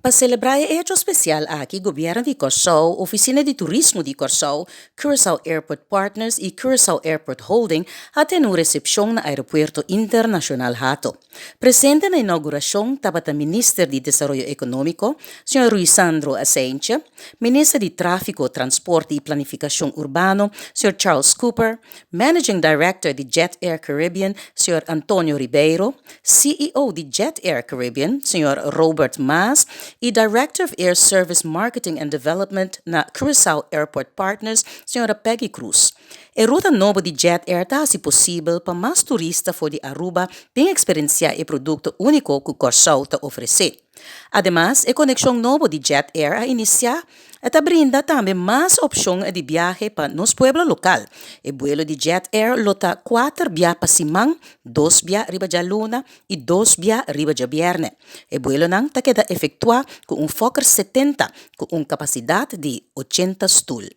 Pa selebrá e echo spesial aki, Gobièrnu di Kòrsou, Ofisina di Turismo di Kòrsou, Curaçao Airport Partners i Curaçao Airport Holding a tene un resepshon na Aeropuerto Internashonal Hato. Presente na inougurashon tabata Minister di Desaroyo Ekonómiko, señor Ruisandro Asentje, Minister di Tráfiko, Transporte i Planifikashon Urbano, señor Charles Cooper, Managing Director di Jet Air Caribbean, señor Antonio Ribeiro, CEO di Jet Air Caribbean, señor Robert Maas i Director of Air Service Marketing and Development na Curaçao Airport Partners, señora Peggy Cruz. E ruta nobo di Jet Air ta hasi posibel pa mas turista for di Aruba bin eksperensiá e produkto úniko ku Kòrsou ta ofresé. Ademas, e konekshon nobo di Jet Air a inisiá e ta brinda tambe mas opshon di biahe pa nos pueblo lokal. E buelo di Jet Air lo ta kuater bia pa siman, dos bia riba djaluna i dos bia riba djabièrnè. E buelonan ta keda efektuá ku un Fokker 70 ku un kapasidat di 80 stul.